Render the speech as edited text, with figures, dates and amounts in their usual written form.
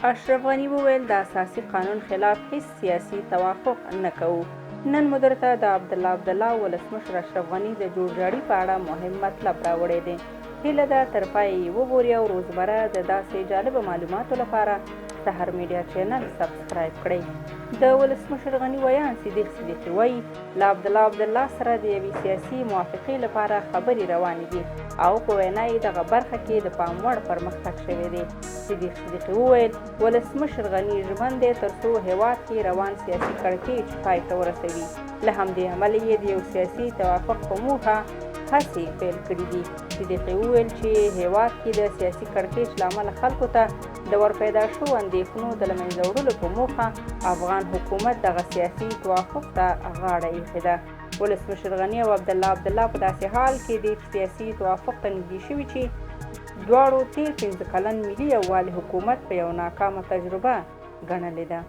اشرف غني وویل، د اساسي قانون خلاف هیڅ سیاسي توافق نه کوو. نن مو درته د عبدالله عبدالله او ولسمشر اشرف غني د جوړجاړي په اړه مهم مطلب راوړی دی. هیله ده تر پایه یې وګورئ او روزمره د داسې جالبه معلوماتو لپاره سحر میډیا چینل سبسکرایب کړئ. د ولسمشر غني ویاند صدیق صدیقي وایي، له عبدالله عبدالله سره د یوې سیاسي موافقې لپاره خبرې روانې دي او په وینا یې دغه برخه کې د پام وړ پرمختګ شوی دی. صدیق صدیقي وویل، ولسمشر غني ژمن دی تر څو هېواد کې روان سیاسي کړکېچ پای ته ورسوي، له همدې امله یې د یو سیاسي توافق په موخه هڅې پیل کړې دي. صدیقي وویل چې هېواد کې د سیاسي کړکېچ له امله خلکو ته د ورپیدا شوو اندېښنو د له منځه وړلو په موخه افغان حکومت دغه سیاسي توافق ته غاړه ایښې ده. ولسمشر غني او عبدالله عبدالله په داسې حال کې دې سیاسي توافق ته نږدې شوي چې دواړو تېر پنځه کلن ملي یووالي حکومت په یو ناکامه تجربه ګڼلې ده.